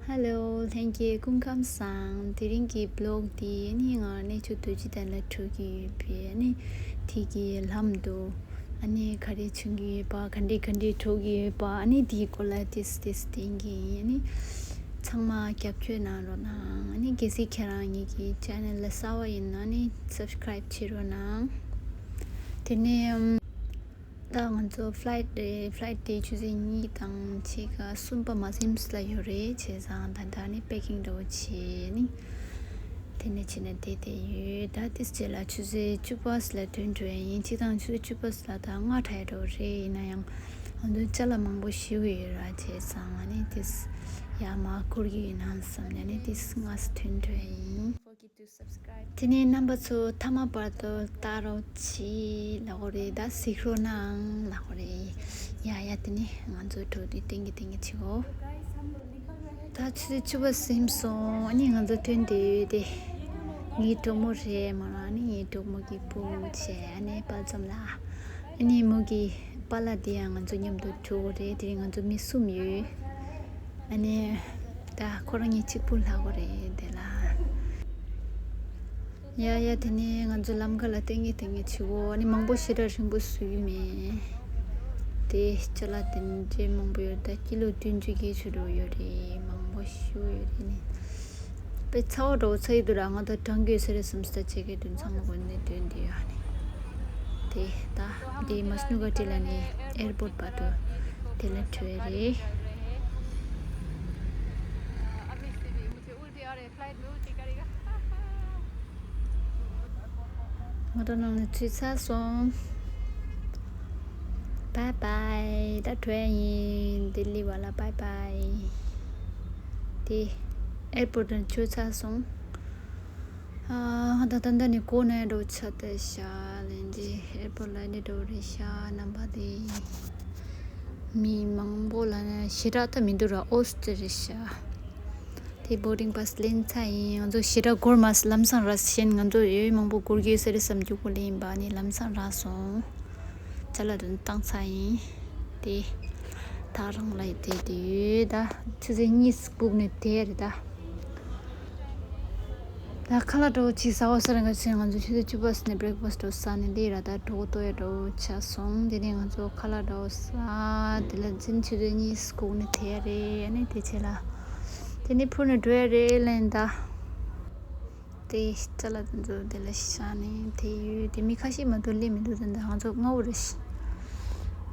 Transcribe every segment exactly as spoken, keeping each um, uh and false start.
Hello, ལྷན་རྒྱས་སྐུ་ཁམས་བཟང་། དེ་རིང་གི་བི་ལོག་འདི་ནི་ང་གནས་མཆོག་རྡོ་རྗེ་གདན་ལ་འགྲོ་གི་ཡོད་པས་ནི་དེ་གི་ལམ་དུ་ཨ་ནི་ག་རེ་བྱུང་གི་ཡོད་པ། ག་འདྲས་ག་འདྲས་འགྲོ་གི་ཡོད་པ། ཨ་ནི་དེའི་སྐོར་ལ་ཏིས་ཏིས་བསྟན་གི་ཡིན། ཨ་ནི་ཚང་མ་རྒྱབ་སྐྱོར་གནང་རོགས་གནང་། ཨ་ནི་གལ་སྲིད་ཁྱེད་རང་ངེད་ཀྱི་ཅེ་ནལ་ལ་གསར་པ་ཡིན་ན་ནི་སབ་སི་ཀ་རའིབ་བྱེད་རོགས་གནང་། དེ་ནས་ད་ང་ཚོ་ཕི་ལའིཊ་རེད། ཕི་ལའིཊ་དེ་ཆུ་ཚོད་གཉིས་དང་ཕྱེད་ཀ་གསུམ་པ་མ་ཟིན་ཙམ་ལ་ཡོད་རེད། བྱས་ཙང་ད་ལྟ་ནི་པེ་ཀིང་འདྲ་བོ་བྱས་ནི་དེ་ནས་བྱས་ནས་བསྡད་བསྡད་ཡོད། ད་དེ་རྗེས་ལ་ཆུ་ཚོད་བཅུ་པ་ཙམ་ལ་ཐོན་འགྲོ་ཡ་ཡིན། སྤྱིར་བཏང་ཆུ་ཚོད་བཅུ་པ་ཙམ་ལ་ད་ལྔ་གྲགས་འགྲོ་རེད། ཡིན་ན་ཡང་ང་ཚོ་ཅ་ལག་མང་པོ་ཞིག་ཡོད་ར། བྱས་ཙང་ནི་དེ་ཡར་མར་འཁུར་གྱི་ཡོད་ན་བསམ་ནས་ནི་དེ་སྔ་ཙམ་ཐོན་འགྲོ་ཡ་ཡིན། དེ་ནས་རྣམ་པ་ཚོ་མཐའ་མ་བར་དུ་ལྟ་རོགས་གྱིས་ལབ་དགོས་རེད། ད་གཟིགས་རོགས་གནང་ལབ་དགོས་རེད། ཡ་ཡ། དེ་ནས་ང་ཚོ་འགྲོ་དུས་ཏིང་གི་ཏིང་གི་བྱེད་གོ། ད་ཆུ་ཚོད་བཅུ་པ་ཟིན་སོང་། ཨ་ནི་ང་ཚོ་ཐོན་བསྡད་ཡོད་དེ། ངའི་གྲོགས་མོ་རེད་མོ་རང་། ཨ་ནི་ངའི་གྲོགས་མོ་གི་བུ་བྱས། ཨ་ནི་དཔལ་འཛོམས་ལགས། ཨ་ནི་མོ་གི་པཱ་ལགས་དེ་ཡང་ང་ཚོ་མཉམ་དུ་འགྲོ་དགོས་རེད། དེ་རིང་ང་ཚོ་མི་གསུམ་ཡོད། ཨ་ནི་ད་ཁོ་རང་གཉིས་གཅིག་པུ་ལབ་དགོས་རེད་དེ་ལ། ཡ་ཡ། དེ་ནས་ང་ཚོ་ལམ་ཁ་ལ་ཏིང་གི་ཏིང་གི་བྱེད་གོ། ཨ་ནི་མང་པོ་ཞེ་དྲག་རིང་པོ་བཟོས་ཀྱི་མེད། དེ་ཅ་ལག་དེ་འདྲའི་མང་པོ་ཡོད། ད་ཀི་ལོ་བདུན་ཅུ་གི་ཚོད་འགྲོ་ཡོད་རེད། མང་པོ་ཞེ་པོ་ཡོད་རེད་ནི། དཔེ་ཚ་བ་འདྲ་བོ་ཚ་ཡི་འདུག་ར། ང་ད་གྲང་གི་ཡོད་ས་རེད་བསམ་སྟེ་ཅེ་ཀེ་ཊི་དེ་ཚང་མ་གོན་ནས་སྡོད་བསྡད་ཡོད། ཨ་ནི་དེ་ད་དེ་མ་སྣུ་ཀ་ཊི་ལ་ནི་ཨེར་པོརཊ་བར་དུ་དེ་ལ་འགྲོ་ཡ་རེད། མོ་ཊ་ནང་ནས་ཚུད་ཚར་སོང་། བཱའི་བཱའི། ད་འགྲོ་ཡ་ཡིན། ལྡི་ལི་བ་ལ་བཱའི་བཱའི། དེ་ཨེར་པོརཊ་ནས་ཚུད་ཚར་སོང་། ཨ་ད་ད་ད་ནི་གོ་ནས་འགྲོ་ཆ་དེ་ཤ་ལེན་ཅི། ཨེར་པོརཊ་ལ་ནི་འགྲོ་རེད་ཤ། རྣམ་པ་དེ། མི་མང་པོ་ལ་ནི་ཞེ་དྲག་ད་མི་འདུག་ར། ཨོ་སི་ཏྲེ་རེད་ཤ། དེ་བོར་ཌིང་པཱ་སི་ལེན་ཚར་ཡིན། ང་ཚོ་ཞེ་དྲག་འགོར་མ་སོང་། ལམ་སང་ར་གཞན་ང་ཚོ་ཡོད་མང་པོ་འགོར་གྱི་ཡོད་ས་རེད་བསམ། མགྱོགས་པོ་ལེན་པ་ནི་ལམ་སང་ར་སོང་། ཅ་ལག་དེ་བཏང་ཚར་ཡིན། དེ་ད་རང་ལ་དེ་དེ་ཡོད། ད་ཆུ་ཚོད་གཉིས་སྒུག་ནས་བསྡད་རེད་ད། ད་ཁ་ལག་འདྲ་བོ་ཅིག་ཟ་བ་ཟེར་ང་ཚོ། ང་ཚོ་ཆུ་ཚོད་བཅུ་པ་ཙམ་ནས་བྷི་རེག་ཕ་སི་འདྲ་བོ་ཟ་ནས་འདི་ར་ད་གྲོད་ཁོག་ལྟོགས་ཡ་འདྲ་བོ་ཆགས་སོང་། དེ་ནས་ང་ཚོ་ཁ་ལག་འདྲ་བོ་ཟ། དེ་ལ་འཛིན་ཆུ་ཚོད་གཉིས་སྒུག་ནས་དེ་ཡ་རེད། ཨ་ནི་དེ་རྗེས་ལ་དེ་ནས་འཕུར་ནས་འགྲོ་ཡ་རེད་ལན་ད། དེ་ཅ་ལག་དེ་ཚོ་དེ་ལ་བཞག་ནས་དེ་ཡོད། དེ་མི་ཁ་ཤས་མ་གཏོགས་སླེབས་མི་འདུག་དེ་འདྲ་ང་ཚོ་སྔ་བོ་རེད་ཤག་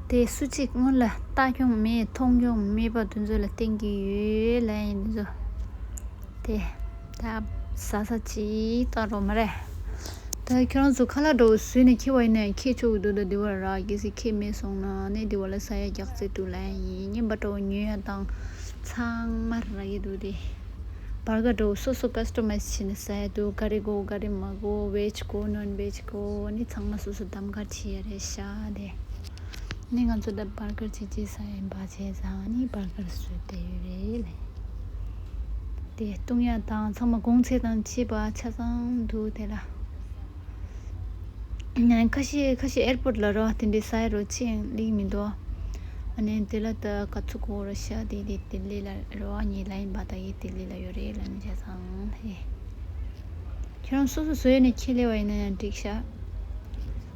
དེ་སུ་གཅིག་སྔོན་ལ་ལྟ་མྱོང་མེད་མཐོང་མྱོང་མེད་པ་དེ་ཚོ་ལ་བསྟན་གྱི་ཡོད་ལན་ཡིན་དེ་ཚོ། དེ་ད་ཟ་ས་ཅིག་བཏང་རོགས་མ་རེད། ད་ཁྱོད་རང་ཚོ་ཁ་ལག་འདྲ་བོ་བཟོས་ནས་འཁྱེར་བ་ཡིན་ན་ཡང་འཁྱེར་ཆོག་གི་འདུག་ད་འདི་བར་ར་གལ་སྲིད་འཁྱེར་མེད་སོང་ན་ནི་འདི་བར་ལ་ཟ་ཡ་རྒྱག་རྩིས་འདུག་ལན་ཡིན། རྔན་པ་འདྲ་བོ་ཉོ་ཡ་དང་ཚང་མ་རག་གི་འདུག་དེ། བར་གར་འདྲ་བོ་སོ་སོ་ཀ་སི་ཊ་མའི་ཛི་བྱས་ནས་ཟ་ཡ་འདུག་ག་རེ་དགོས་ག་རེ་མ་དགོས། ཝེཇ་དགོས་ནོན་ཝེཇ་དགོས་ནི་ཚང་མ་སོ་སོ་གདམ་ག་བྱེད་ཡ་རེད་ཤག་དེ་ནི་ང་ཚོ་ད་བར་གར་ཅིག་ཅིག་ཟ་ཡ་ཡིན་པ་བྱས་ཙང་ནི་བར་གར་བཟོས་བསྡད་ཡོད་རེད་ལ། དེ་བཏུང་ཡ་དང་ཚང་མ་གོང་ཚད་དང་བཅས་པ་ཆ་ཚང་འདུག་དེ་ལ། ཁ་ཤས་ཁ་ཤས་ཨེར་པོརཊ་ལ་རོ་དེ་འདྲའི་ཟ་ཡ་རོ་ཅི་ཡང་ལིག་མི་འདུག་ཨ་ནི་དེ་ལ་ད་ག་ཚོད་གོ་རོ་ཤ་དེ་དེ་ལྡི་ལི་ལ་རོ་ཨ་ཉི་ལ་ཡིན་པ་ད་ཡི་ལྡི་ལི་ལ་ཡོད་རེད་ལ་ནི་བྱས་ཙང་ཧེ། ཁྱོད་རང་སོ་སོ་བཟོས་ནས་ཁྱེར་སླེབས་པ་ཡིན་ན་ཡང་འགྲིག་ཤག་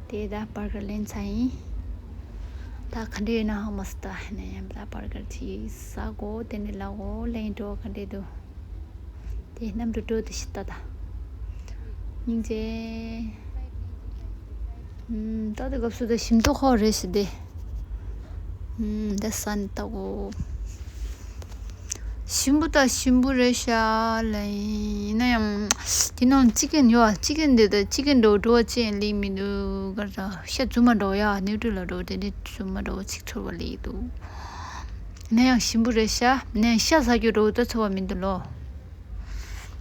དེ་ད་བར་གར་ལེན་ཚར་ཡིན། ད་ག་འདྲ་ཡོད་ན་ཧ་མ་སི་ད་ནས་ཡང་ད་བར་གར་ཅིག་ཟ་གོ་དེ་ནས་ལ་གོ་ལེན་འགྲོ་ག་འདྲ་འདུག་དེ་གནམ་གྲུ་འགྲོ་དེ་ཤི་ཏ་ད། སྙིང་རྗེ། ད་དེ་སྐབས་སུ་ད་ཞིམ་ཏོག་ཁོག་རེད་ཤི་དེ། ད་ས་ནི་ཏག་གོ། ཞིམ་པོ་ད་ཞིམ་པོ་རེད་ཤག་ལ་ཡིན་ན་ཡང་དེ་ནང་ཅི་ཀན་ཡོད་ཨ། ཅི་ཀན་དེ་ད་ཅི་ཀན་འགྲོ་འགྲོ་བ་ཅི་ཡང་ལིག་མི་འདུག་ག་ད་ཤ་རྫུན་མ་འགྲོ་ཡ་ནིའུ་ཊི་ལ་འགྲོ་དེ་འདྲའི་རྫུན་མ་འགྲོ་ཅིག་ཚོར་བ་ལིག་འདུག་ཡིན་ན་ཡང་ཞིམ་པོ་རེད་ཤག་ནས་ཤ་ཟ་རྒྱུ་འགྲོ་ད་ཚོར་བ་མི་འདུག་ལོ།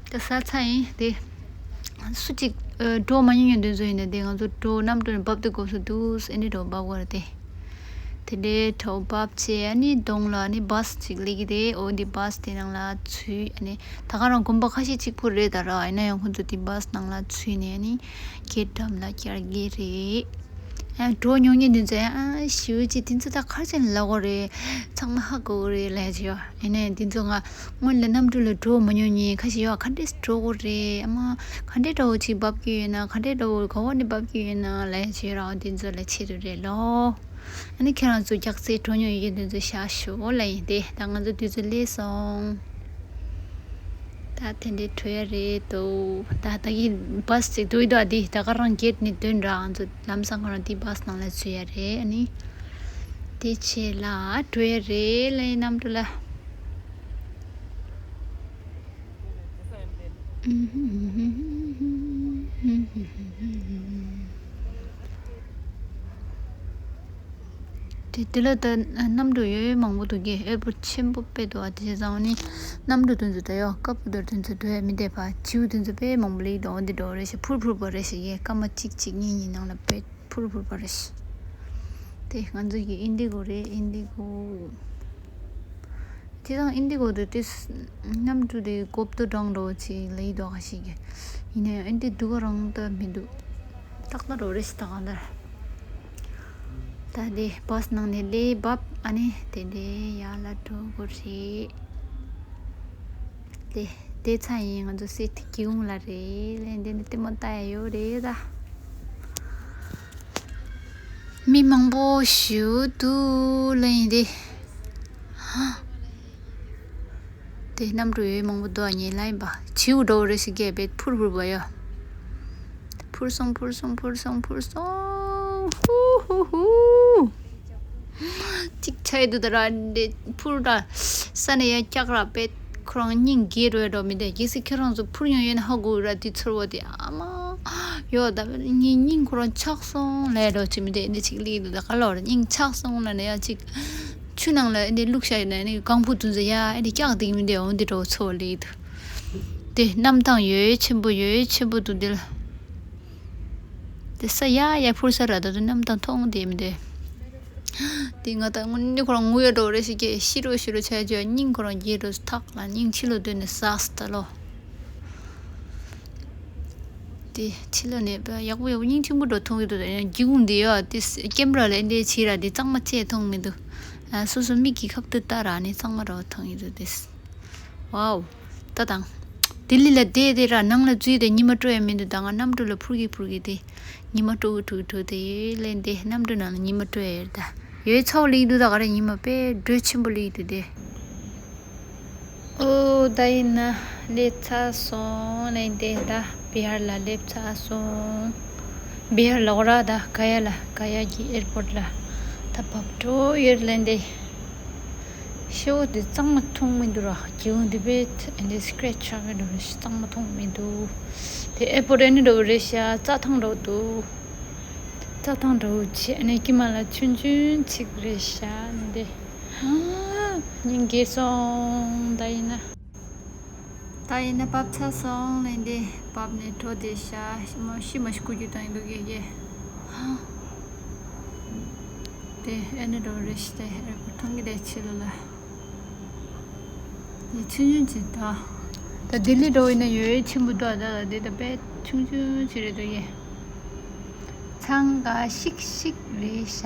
ད་ཟ་ཚ་ཡིན་དེ། སུ་གཅིག་འགྲོ་མ་ཉན་ཉན་དུས་ཚོད་ཡིན་ན་དེ་ང་ཚོ་འགྲོ་གནམ་གྲུ་ནས་བབས་དུས་སྐབས་སུ་འདུག་ཨེ་འདྲ་འགྲོ་བབས་དགོས་རེད་དེ། དེ་འདྲའི་གྲོ་བབས་བྱས་ཨ་ནི་གདོང་ལ་ཨ་ནི་བཱས་ཅིག་སླེབས་ཀྱི་རེད། འོ་འདི་བཱས་དེ་ནང་ལ་ཚུད་ཨ་ནི་ད་ག་རང་དགོན་པ་ཁ་ཤས་གཅིག་པུ་རེད་ད་ར། ཡིན་ན་ཡང་ཁོང་ཚོ་དེ་བཱས་ནང་ལ་ཚུད་ནས་ཨ་ནི་གྱེས་འགྲམ་ལ་བསྐྱལ་གྱི་རེད། ཨ་འགྲོ་མྱོང་མཁན་དེ་ཚོ་ཡང་ཨ་ཞེ་པོ་ཅིག་དེ་ཚོ་ད་ག་རེ་བྱས་ནས་ལབ་དགོས་རེད། ཚང་མ་ཧ་གོ་གི་རེད་ལབ་ཡ་ཅིག་ཡོད། ཡིན་ནའི་དེ་ཚོ་ང་སྔོན་ལ་གནམ་གྲུ་ལ་འགྲོ་མ་མྱོང་མཁན་ཁ་ཤས་ཡོད། ག་འདྲས་འགྲོ་དགོས་རེད། ཨ་མ་ག་འདྲས་འདྲ་བོ་ཅིག་འབབ་ཀྱི་ཡོད་ན། ག་འདྲས་འདྲ་བོ་ག་བ་ནས་འབབ་ཀྱི་ཡོད་ན་ལབ་ཡ་ཅིག་ཡོད་ར། དེ་ཚོ་ལ་ཆེད་དུ་རེད་ལོ། ཨ་ནི་ཁྱེད་རང་ཚོ་རྒྱགས་ཚད་འགྲོ་མྱོང་ཡོད་མཁན་དེ་ཚོ་བཞག་ཤོག་ལབ་ཡིན་ཏེ། ད་ང་ཚོ་དུས་ཚོད་སླེབས་སོང་། ད་དེ་འདྲའི་བྲོས་ཡ་རེད་དོ། ད་ད་གི་བཱས་ཅིག་འདུག་འདུག་ཨ། འདི་ད་ག་རང་གེ་ཊི་ནས་ཐོན་ར། ང་ཚོ་ལམ་སང་ཁོ་རང་འདི་བཱས་ནང་ལ་འཛུལ་ཡ་རེད། ཨ་ནི་དེ་རྗེས་ལ་བྲོས་ཡ་རེད་ལབ་ཡིན། གནམ་གྲུ་ལ། དེ་དེ་ལ་ད་གནམ་གྲུ་ཡོད་ཡོད་མང་པོ་འདུག་གས། ཨེར་པོར་ཊི་ཆེན་པོ་དཔེ་འདུག་ཨ། དེ་བྱས་ཙང་ནི་གནམ་གྲུ་དེ་ཚོ་ད་ཡོད་སྐབས་དེ་དེ་ཚོ་འགྲོ་ཡ་མི་བསྡད་པ། བྱིའུ་དེ་ཚོ་དཔེ་མང་པོ་སླེབས་འདུག་འོ་འདི་འགྲོ་རེད་ཤག་ཕུར་ཕུར་བ་རེད་ཤག་ཡས་སྐར་མ་གཅིག་གཅིག་གཉིས་གཉིས་ནང་ལ་དཔེ་ཕུར་ཕུར་བ་རེད་ཤག་དེ་ང་ཚོ་གི་ཨིན་ཌི་གོ་རེད། ཨིན་ཌི་གོ། དེ་དང་ཨིན་ཌི་གོ་དེ་དེ་གནམ་གྲུ་དེ་གོབ་ཏོ་འདྲ་བོ་ཅིག་ལ་ཡི་དོགས་ཤིག་གི། ཡིན་ནའི་ཨིན་ཌི་གོ་ག་རང་ད་མི་འདུག་ཏག་ཏག་འགྲོ་རེད་ཤག་ད་གང་ལྟར། ད་དེ་བཱས་ནང་ནས་སླེབས་བབས། ཨ་ནི་དེ་འདྲའི་ཡར་ལ་འགྲོ་དགོས་རེད། དེ་དེ་ཚ་ཡིན། ང་ཚོ་སི་ཊི་སྒེའུ་ཁུང་ལ་རེད་ལབ་ཡིན་ཏེ། འདི་ལྟད་མོ་ལྟ་ཡ་ཡོད་རེད་ད། མི་མང་པོ་ཞིག་འདུག་ལབ་ཡིན་ཏེ། དེ་གནམ་གྲུ་ཡོད་མང་པོ་འདུག་ཨ། ཉེ་ལ་ཡིན་པ། བྱིའུ་འགྲོ་རེད་ཤག་གས་བེད་ཕུར་ཕུར་བ་ཡོད། ཕུར་སོང་ཕུར་སོང་ཕུར་སོང་ཕུར་སོང་། ཧུ་ཧུ་ཧུ། གཅིག་ཆ་ཡི་འདུག་ད་ར་འདྲེ་ཕུར་ར། ས་ནས་ཡར་བཀྱག་ར་བེད། ཁོ་རང་སྙིང་རྗེ་འགྲོ་ཡ་འགྲོ་མི་འདུག་གལ་སྲིད་ཁྱེད་རང་ཚོ་ཕུར་མྱོང་ཡོད་ན་ཧ་གོ་ར། དེ་ཚོར་བ་དེ་ཨ་མ། ཡོད་ད་ངའི་སྙིང་ཁོ་རང་ཆག་སོང་ལབ་འགྲོ་ཅི་མི་འདུག་འདི་གཅིག་ལིག་འདུག་ད་ག་ལོར་སྙིང་ཆག་སོང་ལབ་ནས་ཡ་གཅིག་ཆུ་ནང་ལ་འདི་བླུགས་བཞག་ཡོད་ན་ནི་ལྒང་བུ་དུ་ཚོ་ཡ་འདི་བཀྱག་འདུག་མི་འདུག་འོ་འདི་འགྲོ་ཚོར་བ་སླེབས་འདུག་དེ་གནམ་ཐང་ཡོད་ཆེན་པོ་ཡོད་ཆེན་པོ་འདུག་འདི་ལ། དེ་ས་ཡ་ཡ་འཕུར་ས་ར་ད་དུ་གནམ་ཐང་མཐོང་བསྡད་མི་འདུག་དེ་ང་ད་དངོས་གནས་ཁོ་རང་ངུ་ཡ་འགྲོ་རེད་ཤག་གས། ཤི་རོ་ཤི་རོ་བྱས་བྱས་སྙིང་ཁོ་རང་རྗེ་འགྲོ་ཐག་ལ་སྙིང་ཕྱི་ལོགས་སྡོད་ནས་ཟགས་ད་ལོ། དེ་ཕྱི་ལོགས་ནས་ཡག་པོ་ཡག་པོ་སྙིང་ཆེན་པོ་འགྲོ་མཐོང་གི་འདུག་ད་ཡང་སྒེའུ་ཁུང་འདི་ཡོད་དེ་ཀེམ་ར་ལ་འདི་བྱས་ར་འདི་གཙང་མ་བྱས་མཐོང་མི་འདུག་ཨ་སོ་སོ་མིག་གིས་ཁ་ཐུག་ལྟ་ར་ནི་གཙང་མ་འདྲ་བོ་མཐོང་གི་འདུག་དེ། ཝའོ། ད་དང་། ལྡི་ལི་ལ་བསྡད་དེ་ར་ནང་ལ་འཛུལ་ཏེ་ཉི་མ་སྤྲོ་ཡ་མི་འདུག་ད་ང་གནམ་གྲུ་ལ་འཕུར་གི་འཕུར་གི་དེ། ཉི་མ་སྤྲོ་གི་སྤྲོ་གི་འགྲོ་དེ་ཡོད་ལན་དེ་གནམ་གྲུ་ནང་ལ་ཉི་མ་སྤྲོ་ཡ་ཡོད་ད། ཡོད་ཚ་བོ་སླེབས་འདུག་ད་ག་རེ་ཉི་མ་དཔེ་འགྲོས་ཆེན་པོ་སླེབས་འདུག་དེ། ཨོ་ད་ཡིན་ན་སླེབས་ཚར་སོང་ལན་དེ་ད་བི་ཧར་ལ་སླེབས་ཚར་སོང་། བི་ཧར་ལ་འོ་ར་ད་ག་ཡ་ལ་ག་ཡ་གི་ཨེར་པོར་ཊི་ལ་ད་བབས་འགྲོ་ཡོད་ལན་དེ། ཤེའུ་དེ་གཙང་མ་མཐོང་མི་འདུག་ར། སྒེའུ་ཁུང་དེ་བས་འདི་སི་ཀེ་རེ་ཆི་ཆགས་ཀྱི་འདུག་ར། གཙང་མ་མཐོང་མི་འདུག་དེ་ཨེར་པོར་ཊི་ཨ་ནི་འདྲ་བོ་རེད་ཤག་རྩྭ་ཐང་འདྲ་བོ་འདུག་རྩྭ་ཐང་འདྲ་བོ་བྱས་ཨ་ནི་དཀྱིལ་མ་ལ་ཆུང་ཆུང་ཅིག་རེད་ཤག་འདི། སྙིང་རྗེ་སོང་ད་ཡིན་ན། ད་ཡིན་ན་བབས་ཚར་སོང་ལན་དེ་བབས་ནས་འགྲོ་བསྡད་ཤག་མ་ཤི་མ་ཤི་སྐུ་རྒྱུ་བཏང་ཡིན་འདུག་གེ་གེ། དེ་ཨེ་ནི་འགྲོ་རེ་ཞིག་དེ་ཨེར་པོར་ཊི་མཐོང་གི་དེ་ཕྱི་ལོགས་ལ། ཡི་ཆུང་ཆུང་ཅིག་ད། ད་ལྡི་ལི་འགྲོ་ཡིན་ན་ཡོད་ཆེན་པོ་འདུག་ད་ད་དེ་ད་དཔེ་ཆུང་ཆུང་ཅིག་རེད་འདུག་གེ། འཚང་ཁ་ཤིག་ཤིག་རེད་ཤག་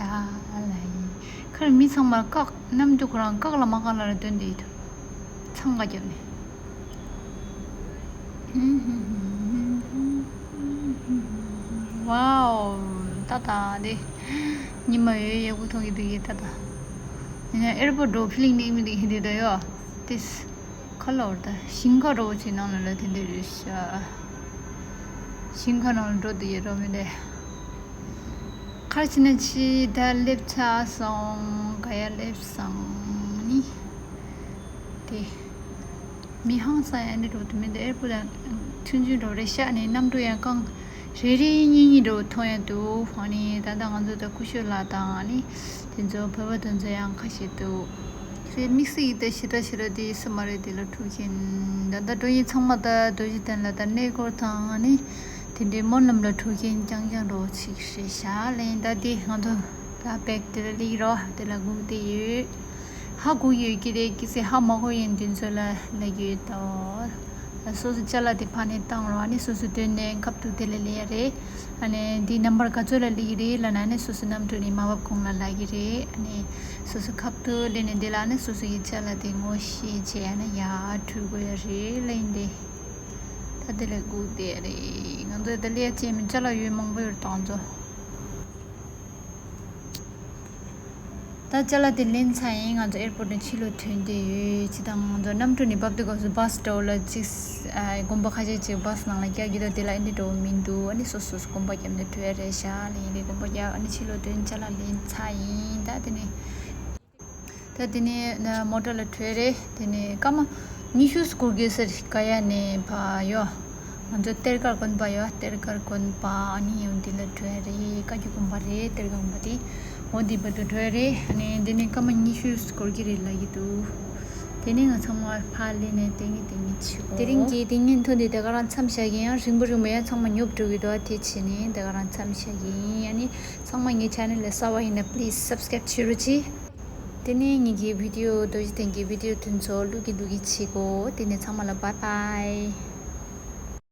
ལ་ཡིན། ཁར་མི་ཚང་མར་བཀག་གནམ་གྲུ་ཁོ་རང་བཀག་ལ་མ་བཀག་ལ་ར་འདོན་བསྡད་ཡོད་དོ། འཚང་ཁ་བརྒྱབ་ནས། ཝའོ། ད་ད་དེ། ཉི་མ་ཡོད་ཡག་པོ་མཐོང་གི་འདུག་གི་ད་ད། ཡིན་ན་ཨེར་པོར་ཊི་འགྲོ་ཕི་ལིང་སླེབས་མི་འདུག་གི་འདི་ད་ཡོད། དེ། ཁ་ལོར་ད་ཞིང་ཁ་འདྲ་བོ་ཅིག་ནང་ལ་ལ་དེ་འདྲ་རེད་ཤག་ཞིང་ཁ་ནང་ལ་འགྲོ་དུ་ཡོད་རོགས་མི་འདུག་ཁར་ཕྱིན་ན་ཕྱི་ད་སླེབས་ཚར་སོང་། ག་ཡ་སླེབས་སོང་ནི། དེ། མི་ཧང་སང་ཡ་འདྲ་འགྲོ་དུ་མི་འདུག་ཨེར་པོར་ཊི་ཆུང་ཆུང་འདྲ་བོ་རེད་ཤག་ནི་གནམ་གྲུ་ཡང་རྐང་རེ་རེ་གཉིས་གཉིས་འདྲ་བོ་མཐོང་ཡ་འདུག་ཨ་ནི་ད་ལྟ་ང་ཚོ་ད་སྐུ་ཞབས་ལགས་དང་ཨ་ནི་དེ་ཚོ་བོད་པ་དེ་ཚོ་ཡང་ཁ་ཤས་འདུག་དེ་དམིགས་བསལ་གྱི་ད་ཞེ་དྲག་ཞེ་དྲག་དེ་ཡོད་ས་མ་རེད། དེ་ལ་འགྲོ་མཁན་ད་ལྟ་འགྲོ་མཁན་ཚང་མ་ད་རྡོ་རྗེ་གདན་ལ་ད་གནས་སྐོར་དང་ཨ་ནི་དེ་འདྲའི་སྨོན་ལམ་ལ་འགྲོ་མཁན་རྐྱང་རྐྱང་འདྲ་བོ་ཅིག་རེད་ཤག་ལན་ད་དེ་ང་ཚོ་ད་བེག་དེ་ལ་སླེབས་རོགས། དེ་ལ་སྒུག་བསྡད་ཡོད། ཧ་གོ་ཡོད་ཀྱི་རེད། གལ་སྲིད་ཧ་མ་གོ་ཡིན་དེ་ཚོ་ལ་ལབ་ཀྱི་ཡོད་དོ། སོ་སོ་ཅ་ལག་དེ་ཕར་ནས་བཏང་རོགས། ཨ་ནི་སོ་སོ་དོན་ནས་ཁབ་ཏུ་དེ་ལ་ལེན་ཡ་རེད། ཨ་ནི་འདི་རྣམ་པར་ག་ཚོད་ལ་ལེན་གྱི་རེད་ལབ་ན། ཨ་ནི་སོ་སོ་གནམ་གྲུ་ནས་མ་བབས་གོང་ལ་ལབ་ཀྱི་རེད། ཨ་ནི་སོ་སོ་ཁབ་ཏུ་ལེན་ནས་དེ་ལ་ཨ་ནི་སོ་སོ་གི་ཅ་ལག་དེ་ངོ་ཤེས་བྱས། ཨ་ནི་ཡར་འགྲོ་དགོས་ཡ་རེད་ལབ་ཡིན་ཏེ། ད་དེ་ལ་སྒུག་བསྡད་ཡ་རེད། ང་ཚོ་ད་ལས་ཡ་ཅན་མི་ཅ་ལག་ཡོད་མང་པོ་ཡོད་རེད་ད་ང་ཚོ། ད་ཅ་ལག་དེ་ལེན་ཚར་ཡིན། ང་ཚོ་ཨེར་པོར་ཊི་ནས་ཕྱི་ལོགས་ཐོན་བསྡད་ཡོད། ཅི་དང་ང་ཚོ་གནམ་གྲུ་ནས་བབས་དུས་སྐབས་སུ་བྷ་སི་འདྲ་བོ་ལ་ཅིག་ཨ་གོམ་པ་ཁ་ཤས་ཅིག་བྷ་སི་ནང་ལ་རྒྱག་གི་འདུག་དེ་ལ་ཨེ་འདྲ་འདྲ་བོ་མི་འདུག་ཨ་ནི་སོ་སོ་སོ་གོམ་པ་བརྒྱབ་ནས་འགྲོ་ཡ་རེད་ཤག་ལབ་ཡིན་ཏེ། གོམ་པ་བརྒྱབ། ཨ་ནི་ཕྱི་ལོགས་ཐོན། ཅ་ལག་ལེན་ཚར་ཡིན། ད་དེ་ནས། ད་དེ་ནས་ན་མོ་ཊ་ལ་བྲོས་རེད། དེ་ནས་སྐར་མ་ཉི་ཤུ་འགོར་གྱི་ཟེར། ག་ཡ་ནས་ཕ་ཡོ། ང་ཚོ་གཏེར་སྒར་དགོན་པ་ཡོ། གཏེར་སྒར་དགོན་པ། ཨ་ནི་ཡང་འདི་ལ་བྲོས་རེད། བཀའ་བརྒྱུད་དགོན་པ་རེད། གཏེར་སྒར་དགོན་པ་དེ། འོ་འདི་བར་དུ་བྲོས་རེད། ཨ་ནི་འདི་ནས་སྐར་མ་ཉི་ཤུ་འགོར་གྱི་རེད་ལབ་ཀྱི་འདུག་དེ་ནས་ང་ཚང་མ་ཕར་སླེབས་ནས་ཏིང་ངེ་ཏིང་ངེ་བྱེད་དགོས། དེ་རིང་གི་ཏིང་ངེ་ཐུང་འདི་དེ་ག་རང་མཚམས་བཞག་གི་ཡིན། ཡང་རིང་པོ་རིང་པོ་ཡང་ཚང་མ་ཉོབ་འགྲོ་གི་འདུག་དེ་བྱས་ནས་དེ་ག་རང་མཚམས་བཞག་གི་ཡིན། ཨ་ནི་ཚང་མ་ངའི་ཆེ་ནལ་ལ་གསར་པ་ཡིན་ན་པི་ལི་སི་སབ་སི་ཀ་རབ་བྱེད་རོགས་གྱིས། དེ་ནས་ངེད་ཀྱི་བི་ཌི་ཡོ་རྡོ་རྗེ་གདན་གྱི་བི་ཌི་ཡོ་དེ་ཚོ་བླུག་གི་བླུག་གི་བྱེད་དགོས། དེ་ནས་ཚང་མ་ལ་བྷའི་བྷའི།